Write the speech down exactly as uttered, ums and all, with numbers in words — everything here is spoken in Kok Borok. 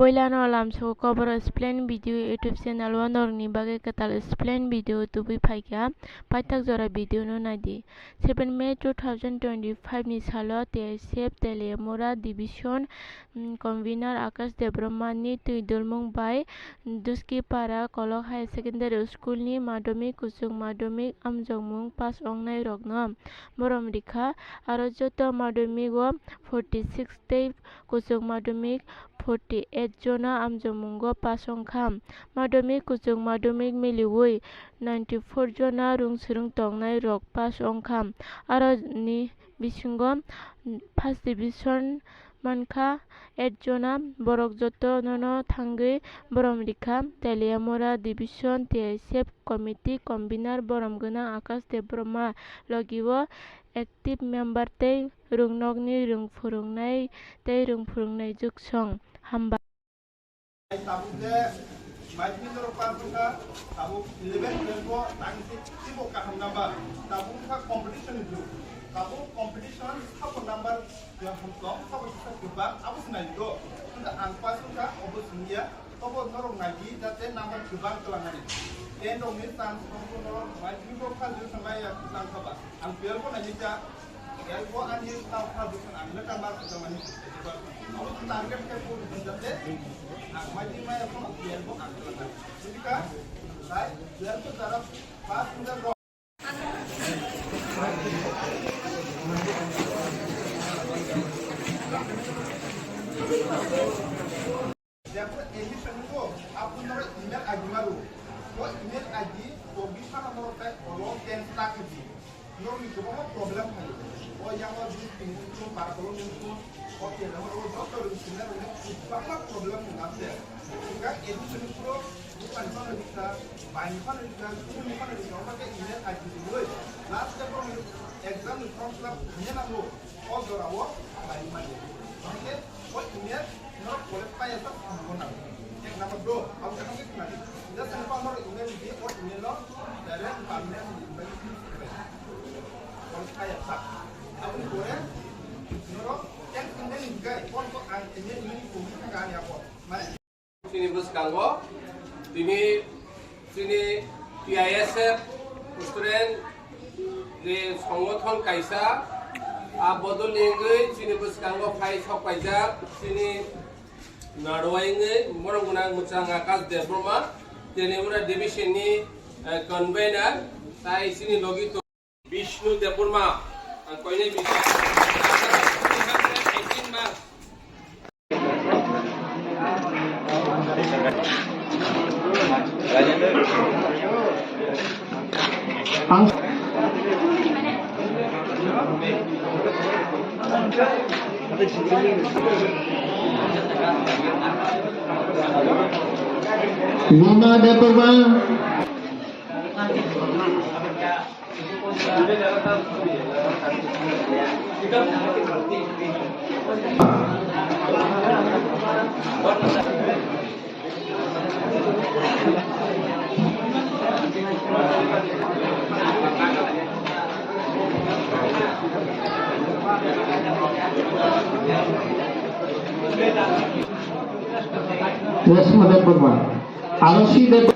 Puilano lamsao Kobor Explain Video YouTube channel o norokni bagwi kwtal explain video tubui phaikha, paithak jora video no naidi. Seven May two thousand twenty-five ni salo T I C F Teliamura Division, mm, Convener Akash Debbarma ni twi dulmung bai Duskipara Kolok Higher Secondary School ni madhyamik, kuchuk madhyamik amjokmung pass wngnai rokno borom rikha, aro joto madhyamik o forty six tei kuchuk madhyamik forty eight jona amjokmungo pass wngkha. Madhyamik kuchuk madhyamik miliwi ninety four jona rwng swrwng tongnai rok pass wngkha. Aro ni bisingo first division mankha eight jona. Borok joto nono thangwi borom rikha. Teliamura Division T I C F Committee Convener borom gwnang Akash Debbarma, logi o active member tei rwngnokni rwng phwrwngnai tei rwng phwrwngnai juksong. Hambai. Tabuk je madhyamik rok pass wngkha, tabuk eleven twelve o tangwi se teibo kaham number. Tabuk wngkha competition ni jug. Tabuk competition sabo number kaham tong, sabo kisa kwbang, abo se nai do. Wngkha ang pass wngkha, obo siniya. Tobo norok nai di, jate number kwbang twlang ani. Ten rok ni chance rok norok madhyamik rok pass wngkha, ya kwbang kha ba. Ang twelve o nai di ta, twelve o ani ta pass wngkha, ang letter mark kwbang ani. Abo target khe puri jate, ang madhyamik maya kono twelve o ang twlang ani. Jika, sai, twelve o jara pass wngkha rok. Jepho admission ni bo, aboni email I D maru. Bo email I D bo bisa na mo tai olo ten lakh di. Norokni kwbangma problem phaio. O yango bini tini wngkhe, barkolo wngkhe, o kela o joto rwng sinai rwngkhe kwbangma problem wngkha se. Hwnkhe admission ni phuru bupani phano rikha, baini phano rikha, kubuni phano rikha, wngkha khe email I D rwui last day phano exam ni form fill up khaina nango. O jorao khlaiwi manya. Hwnkhe o email norok collect paiya sak thango nang. Ek number do, abo kaham khe khnadi. Just ang norok email di, o email no direct permanent ni bai collect paiya sak. Aboni pore norok thanks email ni hikai, phone ko ang email ni kumi thangka ani abo. Mane Chini bwskango tini chini T I S F student ni songothon kaisa, a bodol ni wngwi chini bwskango phai sok paijak chini nadwai wngwi borok gwnang mwchang Akash Debbarma, Teliamura division ni, eh, convener, tai chini logi to- Bishnu Debbarma, ang koinai Bishnu. Eighteen marks. Ang Luna Debbarma. Reshma Debbarma, Arosi Deb-